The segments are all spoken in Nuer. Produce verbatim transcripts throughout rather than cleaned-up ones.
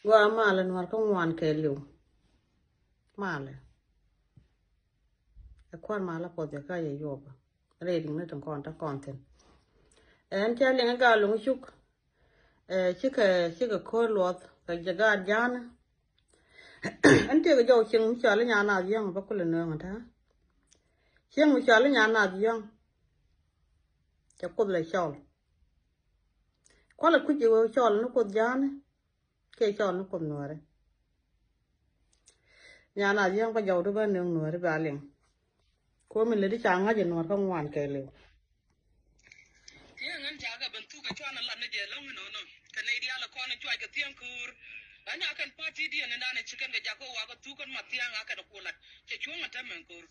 Gua malɛ Nuɔr kä ŋuan kɛɛliw. Malɛ. Ɛ kuan malɛ puɔth jɛ ka jɛ yuɔpä. Rɛy di̱ŋ ni tin kɔn ta kɔn thin. Ɛn cɛ liŋ ɛ gal luŋ cuk. Ɛ cikɛ, cikɛ ko̱r luɔth kɛ jɛ gaat ja̱a̱ni. Ɛn tëëkɛ jɔw cieŋ mi cɔal i̱ Nyan Athiɔŋ bä kulɛ nööŋ ɛ ta̱a̱. Cieŋ mi cɔal i̱ Nyan Athiɔŋ. Cɛ Kuoth lɛ cɔl. Kualɛ kui̱c i̱ wee cɔl ni Kuoth ja̱a̱ni. Kiɛ cɔl ni Kuoth Nuääri. Nyan Athiɔŋ bä jɔwdu bä nööŋ Nuääri bä liŋ. Kuɔ min leti ca ŋa̱c ɛ Nuɔr kä ŋuan kɛɛliw. Thiäŋ ɣän ca kɛ ben thuk ɛ cuan ɛ lat ni jɛ lɔ̱ŋ inɔnɔ. Kɛ nɛy diaal ɛ kɔn ɛ cuac kɛ thiäŋ köör. Ɣän a kɛn party diɛn in dan ɛ ci kɛn kɛ jak kä wak ɛ thuk kɛn ma thiaŋ a kɛn ɛ kuɔ lat. Cɛ cuɔ̱ŋ ɛ tɛmɛn köör.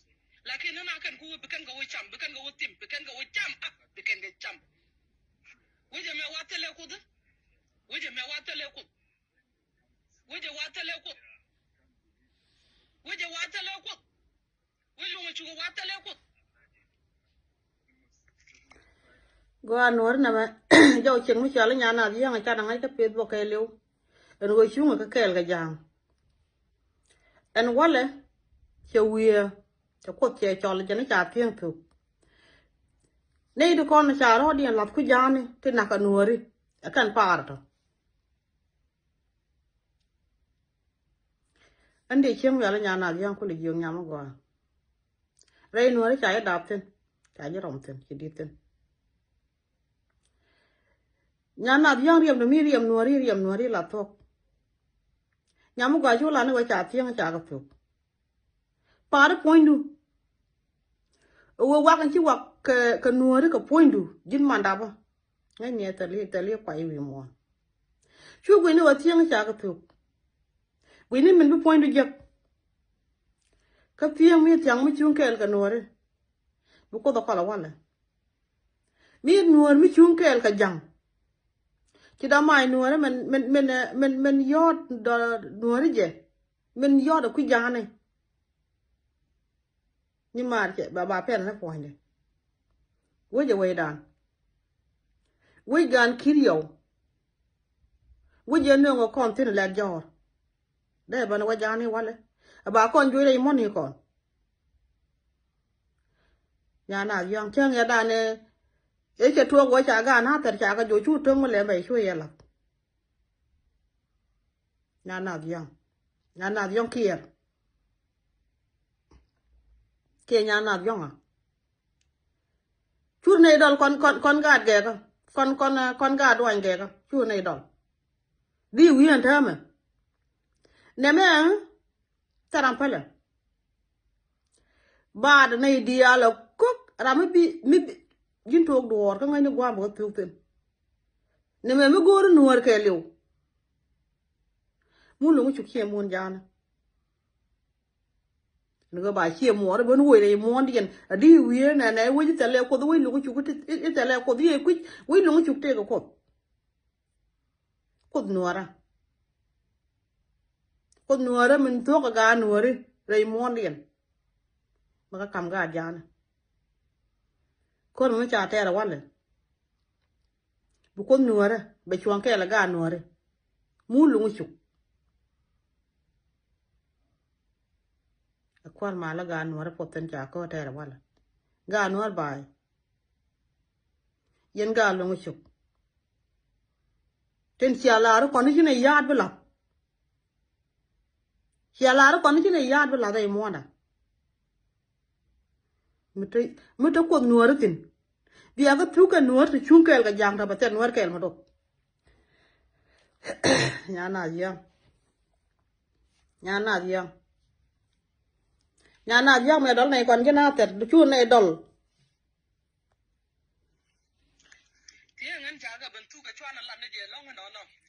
Lakin ɣän a kɛn ku wä bi kɛn kɛ wä cam, bi kɛn kɛ wä thim, bi kɛn kɛ wä cam, a bi kɛn kɛ cam. Wecɛ mɛ wa thilɛ Kuoth. Wecɛ mɛ wa thilɛ Kuoth. Wecɛ wa thilɛ Kuoth. Wecɛ wa thilɛ Kuoth. Wec luŋ a cukɛ wa thilɛ Kuoth. Gua Nuɔr nɛmɛ jɔw cieŋ mi cɔal i̱ Nyan Athiɔŋ a canɛ ŋa̱c kä Facebook kɛɛliw. Ɛn ɣöö cuŋɛ kä kɛɛl kɛ ja̱a̱ŋ. Ɛn walɛ cɛ wiee cɛ Kuoth cɛ cɔl jɛn i̱ ca thiäŋ thuk. Nɛy ti kɔn ca rɔɔdiɛn lath kui̱ ja̱a̱ni ti nak kɛ Nuääri ɛ kɛn pa̱a̱r tɔ. Ɛn dee cieŋ wial i̱ Nyan Athiɔŋ kulɛ jiök nyam i̱ gɔaa. Rɛy Nuääri ca ji̱ dap thi̱n, ca ji̱ rɔm thi̱n, ci di̱t thi̱n. Nyan Athiɔŋ riɛm dɔ mi riɛm Nuääri, riɛm Nuääri la thuɔ̱k. Nyam i̱ gɔaa cu la ni wee ca thiäŋ ca kɛ thuk. Pa̱a̱ri puɔ̱nydu. Ɛ wee wak in ci wak kɛ, kɛ Nuääri kɛ puɔ̱nydu ji̱n mandapä. Ŋäcni ɛ thil i̱, thil i̱ kuay wi̱i̱ muɔ̱ɔ̱n. Cu gui̱ni wä thiäŋ ca kɛ thuk. Gui̱ni min bi puɔ̱nydu jek. Kä thiäŋ mi thiaŋ mi cuŋ kɛɛl kɛ Nuääri. Bi Kuoth ɛ kɔl ɛ walɛ. Mi Nuäär mi cuŋ kɛɛl kɛ ja̱ŋ. Ci dɔ̱ mac Nuääri min, min, min, min, min yɔ̱ɔ̱t dɔ̱ Nuääri jɛ. Min yɔ̱ɔ̱t ɛ kui̱ ja̱a̱ni. Ni maar cɛ ba, ba pɛn ni puɔ̱nydɛ. Wec ɛ wecdan. Wec gan ki̱r yɔw. Wec ɛ nööŋ ɛ kɔn thi̱n lɛt jɔ̱ɔ̱r. Dee bän wec ja̱a̱ni walɛ. Ɛ ba kɔn juey rɛy muɔ̱n ni kɔn. Nyan Athiɔŋ cäŋ yɛ danɛ. Ëë cɛ tuɔɔk wec ca gaan a thɛr ca kɛ joc cu töŋ mi lɛm bɛ cu yɛ lath. Nyan Athiɔŋ. Nyan Athiɔŋ kiɛɛr. Kiɛ Nyan Athiɔŋ a. Cur nɛy dɔl kɔn, kɔn, kɔn gaat gɛɛkä. Kɔn, kɔn, eh, kɔn gaat duany gɛɛkä. Cur nɛy dɔl. Dhi wi̱i̱ ɛn täämɛ. Nɛmɛ, eh, thɛr ram pälɛ. Baat nɛy diaal ɛ ko̱k ram mi bi, mi bi, ji̱n took duɔɔr kä ŋäcni gua̱a̱m bä kä thiök thi̱n. Nɛmɛ mi go̱o̱ri Nuäär kɛɛliw. Mun lo̱ŋ cuk ciɛ muɔ̱ɔ̱n ja̱a̱nä. Ni kɛ ba ciɛ muɔɔr ben wec rɛy muɔ̱ɔ̱ndiɛn. A di wiee nɛ nɛ wec i̱ thɛlɛ Kuoth wec lo̱ŋ cuk i̱ thɛlɛ Kuoth i̱ kui̱c wec lo̱ŋ cuk tëëkɛ Kuoth. Kuoth Nuäärä. Kuoth Nuäärä min thuɔ̱k ɛ gaat Nuääri rɛy muɔ̱ɔ̱ndiɛn. Bä kä kam gaat ja̱a̱nä. Ko̱r mi ca tɛɛr ɛ walɛ. Bi Kuoth Nuäärä bɛ cuɔ̱ŋ kɛɛl ɛ gaat Nuääri. Mun luŋ cuk. Ɛ kuäär malä gaat Nuäärä puɔth thi̱n ca ko̱r tɛɛr ɛ walɛ. Gaat Nuäär ba̱a̱y. Yɛn gaat luŋ cuk. Tin cia la̱r kɔn i̱ ci nɛy ya̱a̱t bi la̱th. Cia la̱r kɔn i̱ ci nɛy ya̱a̱t bi la̱th ɛ i̱ muɔ̱ɔ̱nda. Mi te, mi te Kuoth Nuääri thi̱n. Bia kä thuk kɛ Nuäär ti cuŋ kɛɛl kɛ ja̱a̱ŋ tɔ bɛ thɛt Nuäär kɛɛl mi dok. Nyan Athiɔŋ. Nyan Athiɔŋ. Nyan Athiɔŋ mɛ dɔl nɛy kɔn ji̱n a thɛt cu nɛy dɔl.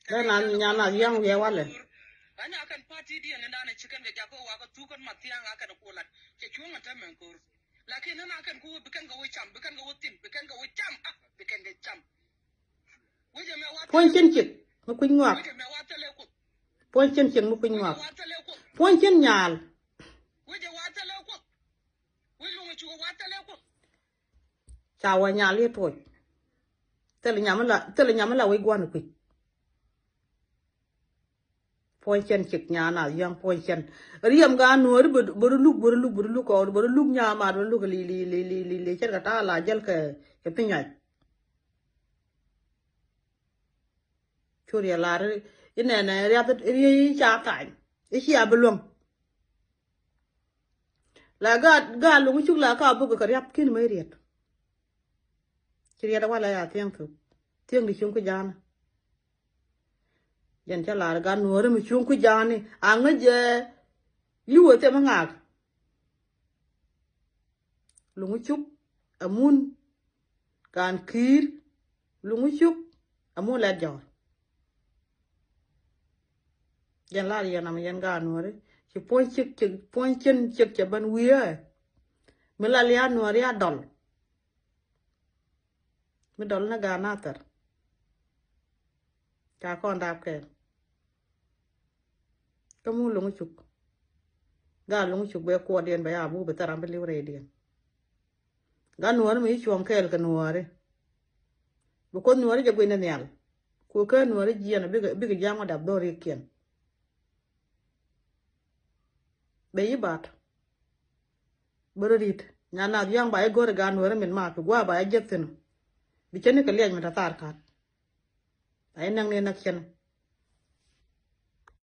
Dee nan Nyan Athiɔŋ wiɛ walɛ. Puɔ̱ny cin cik mi kui̱ny ŋuak. Puɔ̱ny cin cik mi kui̱ny ŋuak. Puɔ̱ny cin nyaal. Ca wä nyal i̱ tuɔc. Thil nyam la, thil nyam la wec gua̱n kui̱c. Puɔ̱ny cɛn cik nyan nath yɔ̱ŋ puɔ̱ny cɛn. Riɛm gaat nuɔ̱ɔ̱ri bä, bä ru luk, bä ru luk, bä ru luk kɔɔr, bä ru luk nyamat, bä ru luk li, li, li, li, li, cɛt kɛ ta̱a̱ la jäl kɛ, kɛ piny ŋa̱c. Cu riɛ lar inɛnɛ riath riɛ i̱ ca thany i̱ cia bi luäŋ. La gaat, gaat luŋ cuk la ka buk kɛ riath kin me riet. Ci riet a wala ya thiäŋ thuk. Thiäŋ di cuŋ ki ja̱a̱n. Jɛn ca lar gat nuɔ̱ɔ̱ri mi cuŋ ki ja̱a̱n ni a ŋäc jɛ. Liwä thiɛ mi ŋaak. Luŋ cuk amun. Kan ki̱i̱r. Luŋ cuk amun lɛt jɔ̱ɔ̱r. Jɛn lar yɛn am yɛn gaat nuɔ̱ɔ̱ri ci puɔ̱ny cik, cik, puɔ̱ny cin cik cɛ ben wi̱i̱ ɛ. Mi la lia̱a̱ nuɔ̱ɔ̱ri a dɔl. Mi dɔl ni gaat nathɛr. Ca kɔn dap kɛɛl. Kä mun luŋ cuk. Gaat luŋ cuk bɛ kuɔt diɛn bɛ ya buk bi thɛr am bi liw rɛy diɛn. Gaat nuɔ̱ɔ̱ri mi ci cuɔ̱ŋ kɛɛl kɛ nuɔ̱ɔ̱ri. Bi kuoth nuɔ̱ɔ̱ri jɛ guic ni nhial. Ku kä nuɔ̱ɔ̱ri jiɛn bikɛ, bikɛ ja̱a̱ŋ wä dap dhɔr rikiɛn. Bɛ yi bat. Bä rɔ ri̱t nyan nath yɔ̱ŋ ba yi go̱r i̱ gaat nuɔ̱ɔ̱ri min ma pi gua̱a̱ ba yi jiäk thi̱n. Bi cä ni kɛ liɛc mi te thar ka̱t. A yi näk ni näk cɛn.